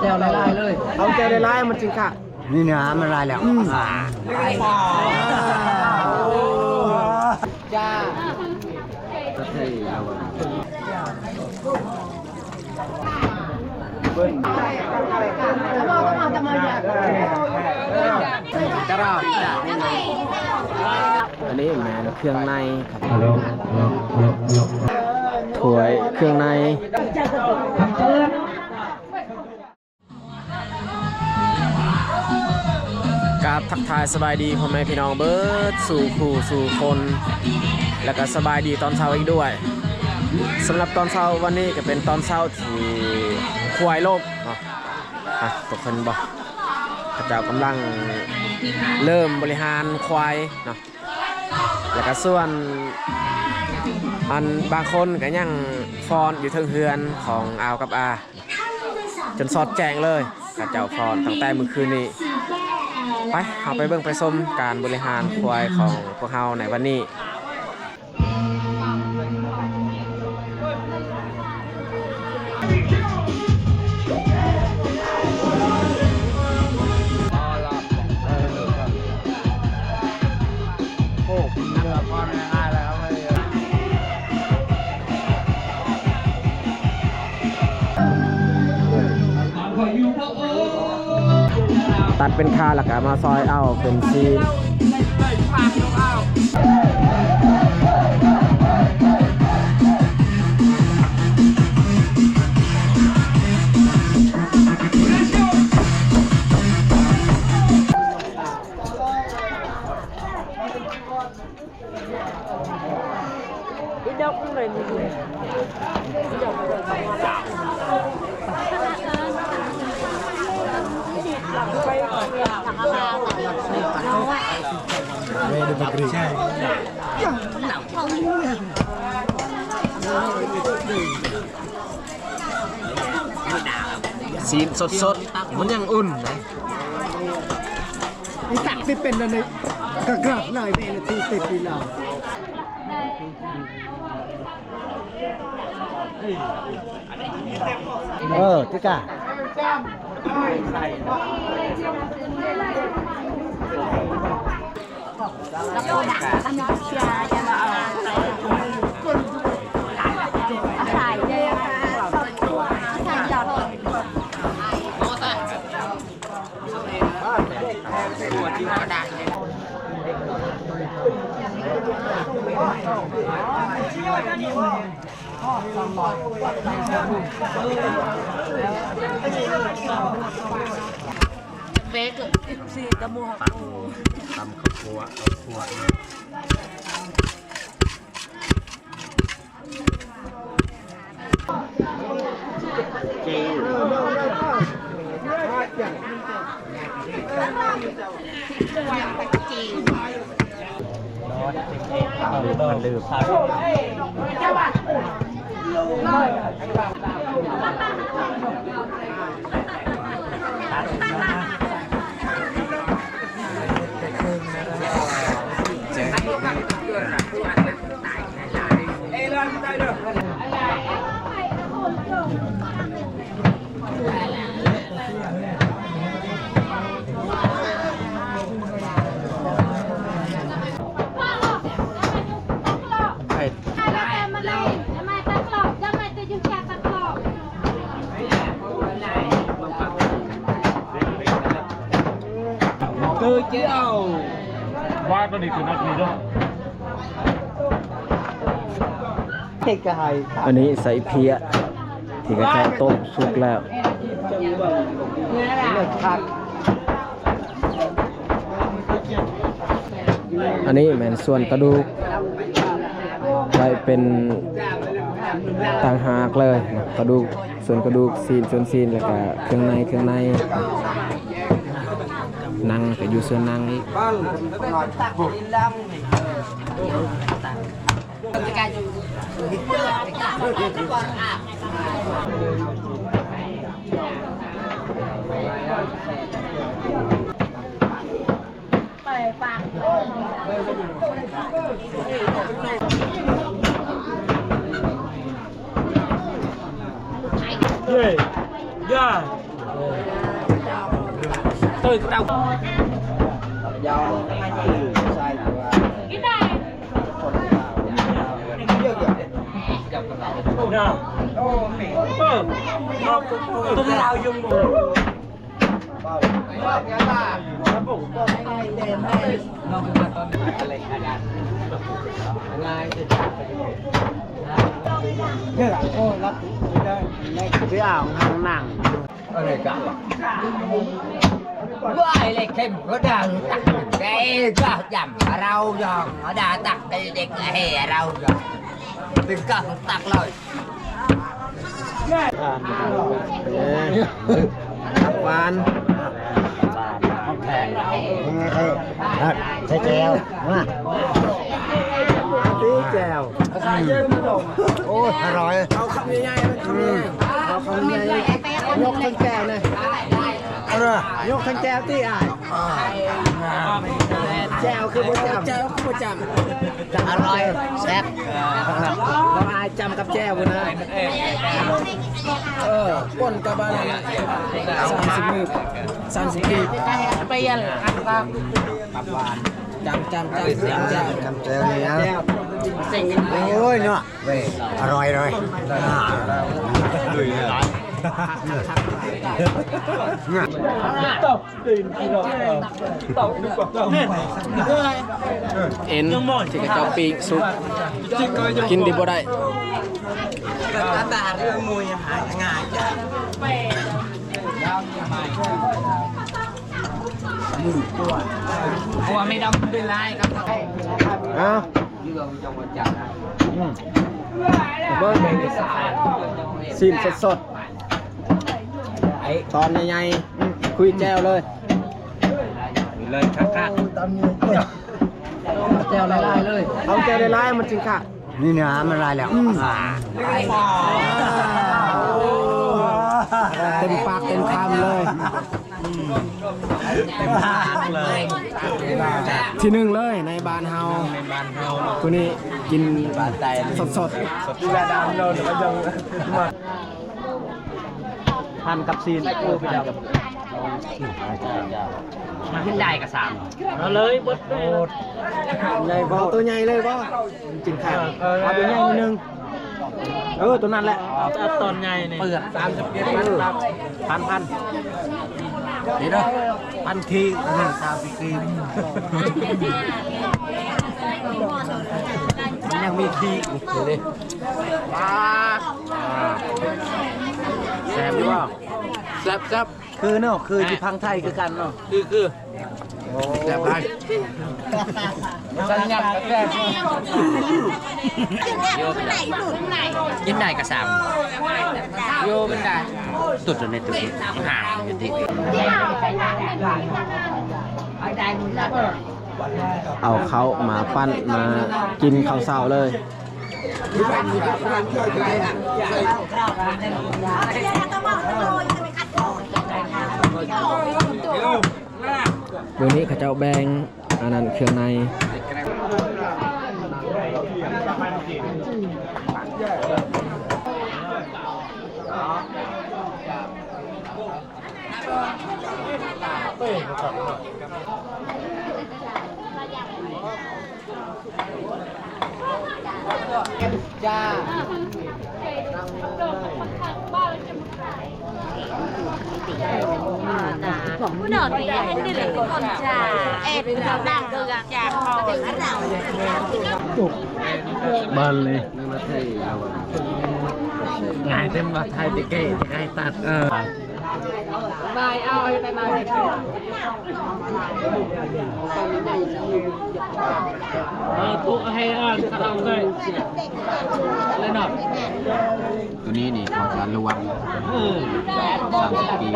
ແຈ່ວຫຼາຍໆເລີຍ ເອົາແຈ່ວຫຼາຍໆ ມັນຈຶ່ງຄັກ. ນີ້ເນາະ ມັນຫຼາຍແລ້ວ ອືມ ອ່າ ຈ້າ. ອັນນີ້ແມ່ນເຄື່ອງໃນຄັບ ຖ້ວຍເຄື່ອງໃນ. ກາບທັກທາຍສະບາຍດີພໍ່ແມ່ພີ່ນ້ອງເບິດສູ່ຄູ່ສູ່ຄົນ ແລະກະສະບາຍດີຕອນເຊົ້າອີກດ້ວຍ. ສຳລັບຕອນເຊົ້າວັນນີ້ກະເປັນຕອນເຊົ້າທີ່ຄວາຍລົມເນາະ ອ່ະ ທຸກຄົນເຫັນບໍ່ ເຂົາເຈົ້າກຳລັງເລີ່ມບໍລິຫານຄວາຍເນາະ. ແລ້ວກະສ່ວນອັນບາງຄົນກະຍັງຟ້ອນຢູ່ເທິງເຮືອນຂອງອາວກັບອາ ຈົນສອດແຈ້ງເລີຍ ເຂົາເຈົ້າຟ້ອນຕັ້ງແຕ່ມື້ຄືນນີ້. ໄປ ເຮົາໄປເບິ່ງໄປຊົມການບໍລິຫານຄວາຍຂອງພວກເຮົາໃນວັນນີ້. ຕັດເປັນຂາ ແລ້ວກະມາຊອຍເອົາເປັນຊີ້ນ. ຊີ້ນສົດໆ ມັນຍັງອຸ່ນນະ. ອີສັກຊິເປັນອັນນີ້ ກະກາບຫຼາຍເວລາທີ່ຕິດເວລາ. ເອີ ຕິກາ. ເບກ ເອັຟຊີ ຕຳໝູ່ ຕຳເຂົ້າຂົ້ວ ເຂົ້າຂົ້ວ. ອັນນີ້ໃສ່ເພຍ ທີ່ເຂົາເຈົ້າຕົ້ມສຸກແລ້ວ. ອັນນີ້ແມ່ນສ່ວນກະດູກ ໄວ້ເປັນຕ່າງຫາກເລີຍ ກະດູກ ສ່ວນກະດູກ ຊີ້ນ ສ່ວນຊີ້ນ ແລ້ວກະເຄື່ອງໃນ ເຄື່ອງໃນ ໜັງກະຢູ່ສ່ວນໜັງອີກ. ເຢ້. Dah. Tôi tao. Yau, sai dua. Dah. Tôi lao dùng. Ê, ôi, lặp lại đây. Cái ảo hàng nặng. Ôi, này cả. Ôi, lại thêm có đào tặc. Cái gà chậm rau giò, nó đào tặc cái đếch hê rau giò. Đừng có tặc lôi. ຫວານ ໃສ່ແຈ່ວ ມາ ຕີແຈ່ວ ໂອ້ຍ ອະຮ່ອຍ ເອົາຄຳໃຫຍ່ໆ ອືມ ເອົາຄຳໃຫຍ່ໆ ຍົກທັງແຈ່ວນະ ເອົາເດີ ຍົກທັງແຈ່ວຕິອ້າຍ ແຈ່ວຄືບໍ່ຈ້ຳ ແຈ່ວຄືບໍ່ຈ້ຳ ອະຮ່ອຍ ແຊບ ເອົາອ້າຍຈ້ຳກັບແຈ່ວພຸ້ນນະ ເອີ ປົນກັບອັນນັ້ນ ສາມສິບ ສາມສິບກີບ ໄປອັນ ອັນປາກ ປັບຫວານ ຈ້ຳ ຈ້ຳ ຈ້ຳ ຈ້ຳ ຈ້ຳແຈ່ວນີ້ນະ ໂອ້ຍເນາະ ອະຮ່ອຍ ອະຮ່ອຍ ເອັນທີ່ເຂົາເຈົ້າປີ້ງສຸກ ກິນດີບໍ່ໄດ້ ເພາະວ່າແມ່ດຳເປັນລາຍຄັບ ເອົາ ອືມ ເບິ່ງຊີ້ນສົດໆ ຕອນໃຫຍ່ໆ ອືມ ຄຸຍແຈ່ວເລີຍ ເລີຍຄັກໆ ຕອນນີ້ ແຈ່ວຫຼາຍໆເລີຍ ເອົາແຈ່ວຫຼາຍໆ ມັນຈຶ່ງຄັກ ນີ້ເນື້ອມັນຫຼາຍແລ້ວ ອືມ ເຕັມປາກເຕັມຄຳເລີຍ ເຕັມປາກເລີຍ ທີໜຶ່ງເລີຍໃນບ້ານເຮົາ ໃນບ້ານເຮົາ ຜູ້ນີ້ກິນ ປາໄຕ ສົດໆ ພັນກັບຊີ້ນ ພັນກັບ ມັນຂຶ້ນໄດ້ກະສາມ ເອົາເລີຍ ເບິດເລີຍ ໃຫຍ່ບໍ່ ເອົາໂຕໃຫຍ່ເລີຍບໍ່ ມັນຈຶ່ງຄັກ ເອີ ເອົາໂຕໃຫຍ່ໜ້ອຍໜຶ່ງ ເອີ ໂຕນັ້ນແຫຼະ ເອົາຕອນໃຫຍ່ນີ້ ເປີດ ສາມສິບເຈັດ ເອີ ພັນ ພັນ ນີ້ເດີ ພັນກີບ ອັນນີ້ ສາມສິບກີບ ມັນຍັງມີຄີບ ນີ້ເດ້ ປາດ ແຊບຢູ່ບໍ່ ແຊບໆ ຄືເນາະ ຄືຢູ່ຝັ່ງໄທຄືກັນເນາະ ຄື ຄື ໂອ້ ແຊບຫຼາຍ ສັນຍັບແຊບ ກິນໄດ້ກະສາມ ໂຍ ມັນໄດ້ ຕຸດຢູ່ໃນຕຸດ ຫາຢູ່ຕິ ເອົາເຂົ້າມາປັ້ນ ມາກິນເຂົ້າເຊົ້າເລີຍ. ມື້ນີ້ເຂົາເຈົ້າແບ່ງອັນນັ້ນ ເຄື່ອງໃນ. ບ້ານນີ້ ງ່າຍເຕັມວ່າໄທແຕ່ເກະ ແຕ່ໄກຕັດ ເອີ ນາຍເອົາໃຫ້ແຕ່ນາຍ ເອີ ໂຕໃຫ້ ເອີ ເອົາໄດ້ ເລີຍເນາະ. ໂຕນີ້ນີ້ ຂອງຈານລວງ ເອີ ສາມສິບປີ.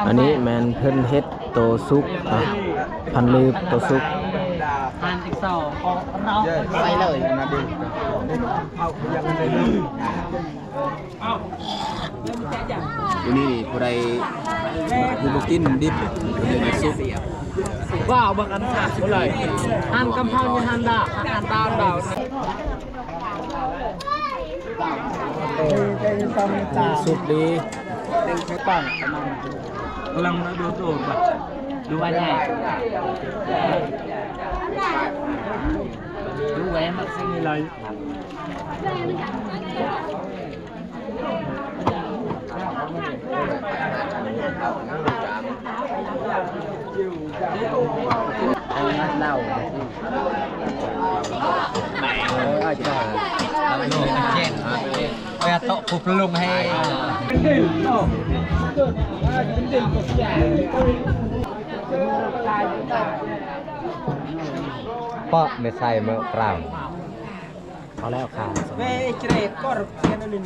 ອັນນີ້ແມ່ນເພິ່ນເຮັດໂຕສຸກ ອະ ພັນລືບໂຕສຸກ. ທານອີກສອງ ໃສ່ເລີຍ. ຢູ່ນີ້ນີ້ ຜູ້ໃດຜູ້ບໍ່ກິນດິບ ເພິ່ນເຮັດໃຫ້ສຸກ. ວ້າວ ບັກອັນສາດບໍ່ເລີຍ ຫັ້ນກຳເພົາຢູ່ຫັ້ນດາ ຫັ້ນຕາມດາວ. ສຸກດີ. ກຳລັງມາດູໂຕກະ ດູວ່າໃຫຍ່ ດູແວມັກຊິມີລອຍ. ເອົາເຫຼົ້າ ເອີ ເອົາເຈົ້າ ເອົາເຂົ້າ ເອົາໂຕະຜູ້ປະລຸງໃຫ້ ເປາະ ແມ່ໄຊເໝີກປຣາມ. ພໍແລ້ວຄ່ະ ເວເຈຣກອຣເຊນນີ້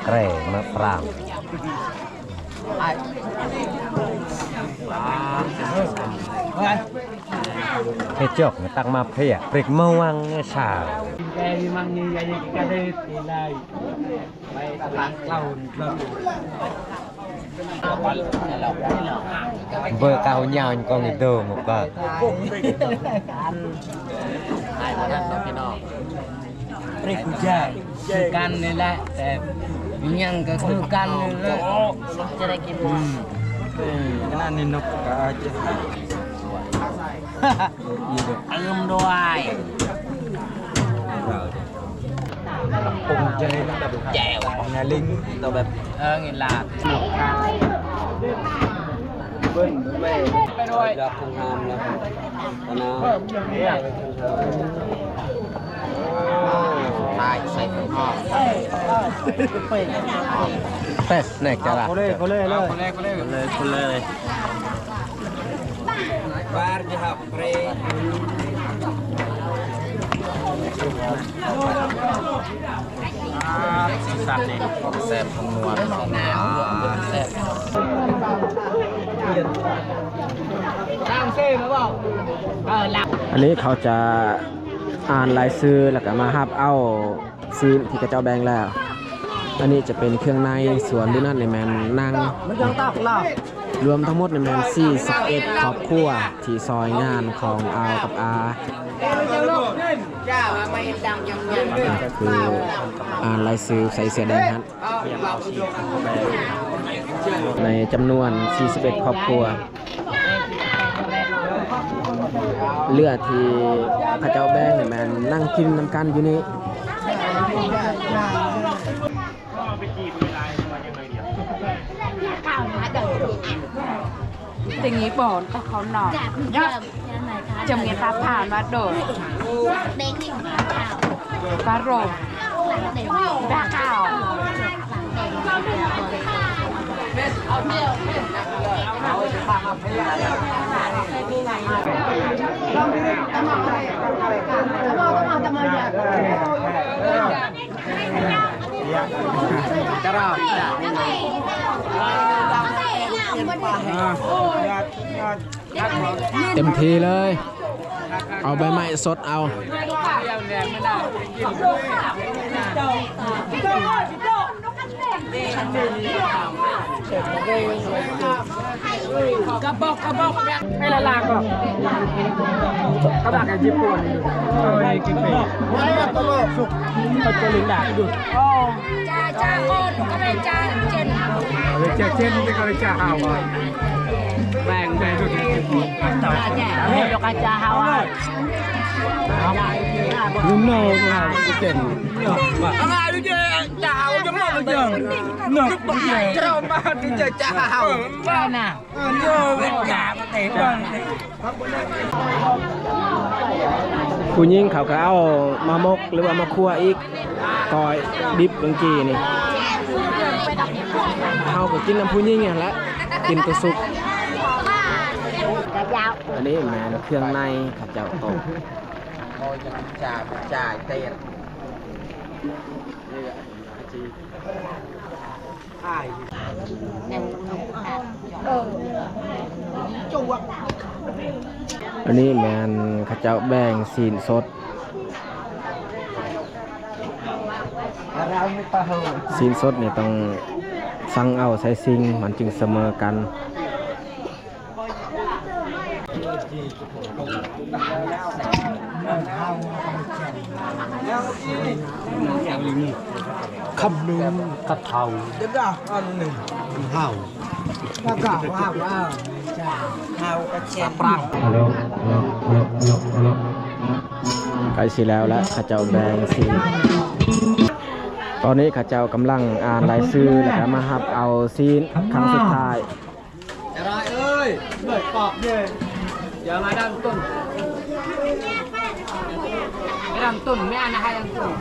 ເກຣມະປຣາງ. ເຮັດຈົກຕັກມາເພຍ ເບຣກມາວັງເນຊາ ເບີເກົ້າຍາວກອງໂດມກະ ເບຣກໃຫຍ່ຄືກັນນີ້ແຫຼະ ແຕ່ອີຫຍັງກະຄືກັນນີ້ແຫຼະ ຈະໄດ້ກິນບໍ່? ອືມ ຂະໜາດນີ້ນົກກະອາດຈະ ຕື່ມດ້ວຍ ແຈ່ວ ແຈ່ວ ແນວລິງ ໂຕແບບ ເອີ ກິນລາບ ເບິ່ງແມ່ ໄປດ້ວຍ ດອກຄງງາມນະ ຕະນາ ຕາຍໃສ່ຂອງ ເຕັດແນກຈະລະ ໂຄເລ ໂຄເລເລີຍ ໂຄເລ ໂຄເລ ໂຄເລ ບາຣຈະຮັບ ອາ ສີສັນນີ້ ແຊບ ນວນ ແຊບ ຕາມຊື່ມາເວົ້າ ເອີ ລາວ ອັນນີ້ເຂົາຈະອ່ານລາຍຊື່ ແລ້ວກະມາຮັບເອົາ ຊີ້ນທີ່ເຂົາເຈົ້າແບ່ງແລ້ວ. ອັນນີ້ຈະເປັນເຄື່ອງໃນ ສ່ວນຢູ່ນັ້ນນີ້ແມ່ນໜັງ. ລວມທັງໝົດນີ້ແມ່ນສີ່ສິບເອັດຄອບຄົວທີ່ຊ່ອຍງານຂອງອາວກັບອາ. ກະຄືອ່ານລາຍຊື່ໃສ່ເສື້ອແດງຫັ້ນ ໃນຈຳນວນສີ່ສິບເອັດຄອບຄົວ. ເຫຼືອທີ່ເຂົາເຈົ້າແບ່ງນີ້ແມ່ນນັ່ງກິນນຳກັນຢູ່ນີ້. ເຕັມທີ່ເລີຍ ເອົາໃບໄມ້ສົດເອົາ. ກະບອກ ກະບອກ ແບບ ໃຫ້ລະລາກອກ ກະບອກກັນຍີ່ປຸ່ນ ເອີ ກິນເປ ເຂົາເຈົ້າຫຼິ້ນດາດຢູ່. ຜູ້ຍິງເຂົາກະເອົາມາໝົກ ຫຼືວ່າມາຂົ້ວອີກ ກ້ອຍດິບມື້ກີ້ນີ້. ເຮົາກະກິນນຳຜູ້ຍິງຫັ້ນແຫຼະ ກິນໂຕສຸກ. ອັນນີ້ແມ່ນເຄື່ອງໃນເຂົາເຈົ້າຕົ້ມ. ອັນນີ້ແມ່ນເຂົາເຈົ້າແບ່ງຊີ້ນສົດ. ຊີ້ນສົດນີ້ຕ້ອງສັງເອົາໃສ່ຊິງ ມັນຈຶ່ງສະເໝີກັນ. ຄຳໜຶ່ງກັບເຮົາ ເຮົາ ແລ້ວກໍວ່າ ເຮົາກໍເຊັ່ນ ໃກ້ຊິແລ້ວລະ ເຂົາເຈົ້າແບ່ງຊີ້ນ. ຕອນນີ້ເຂົາເຈົ້າກຳລັງອ່ານລາຍຊື່ ແລ້ວກໍມາຮັບເອົາຊີ້ນຄັ້ງສຸດທ້າຍ. ຈະລອຍເອີຍ ເລີຍປອບເດີ ຢ່າມາດັງຕົ້ນ ໄປດັງຕົ້ນ ແມ່ນນະ ໃຫ້ດັງຕົ້ນ.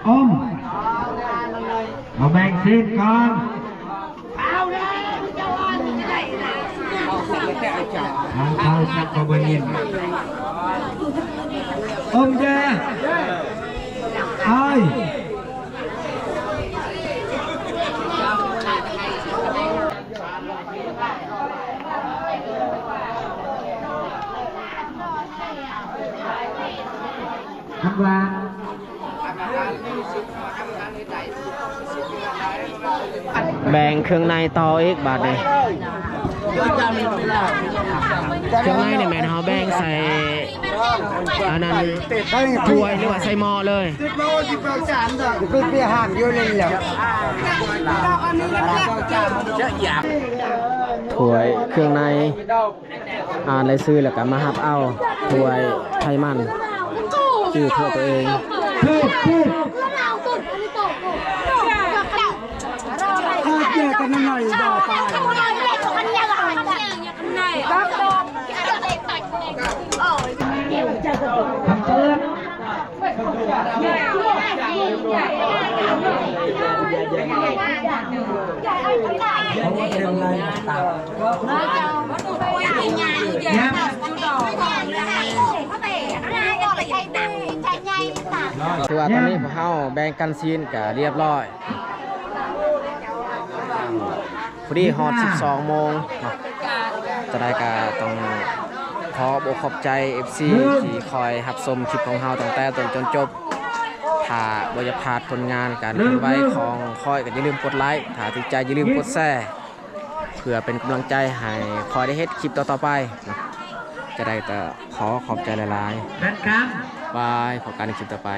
ອົມ ມາແບ່ງຊີນກ່ອນ. ທາງເຂົາຈັກບໍ່ໄດ້ຍິນ. ອົມແດ່ ອ້າຍ. ຄັນວ່າ ແບ່ງເຄື່ອງໃນຕໍ່ອີກບາດນີ້. ເຄື່ອງໃນນີ້ແມ່ນເຮົາແບ່ງໃສ່ອັນນັ້ນ ຖ້ວຍ ຫຼືວ່າໃສ່ໝໍ້ເລີຍ. ຖ້ວຍ ເຄື່ອງໃນ ອ່ານລາຍຊື່ແລ້ວກໍມາຮັບເອົາຖ້ວຍໄຂມັນ ຈື່ຖ້ວຍຕົວເອງ. ຖືວ່າຕອນນີ້ພວກເຮົາແບ່ງກັນຊີ້ນກະລຽບລ້ອຍ. ພໍດີຮອດສິບສອງໂມງເນາະ. ຈະໄດ້ກະຕ້ອງຂໍຂອບໃຈເອັຟຊີທີ່ຄອຍຮັບຊົມຄລິບຂອງເຮົາຕັ້ງແຕ່ຕົ້ນຈົນຈົບ. ຖ້າບໍ່ຢາກພາດຜົນງານການເຄື່ອນໄຫວຂອງຂ້ອຍ ກໍຢ່າລືມກົດໄລ ຖ້າຖືກໃຈຢ່າລືມກົດແຊ ເພື່ອເປັນກຳລັງໃຈໃຫ້ຂ້ອຍໄດ້ເຮັດຄລິບຕໍ່ໆໄປເນາະ. ຈະໄດ້ກໍຂໍຂອບໃຈຫຼາຍໆ. ບາຍ ພົບກັນໃນຄລິບຕໍ່ໄປ.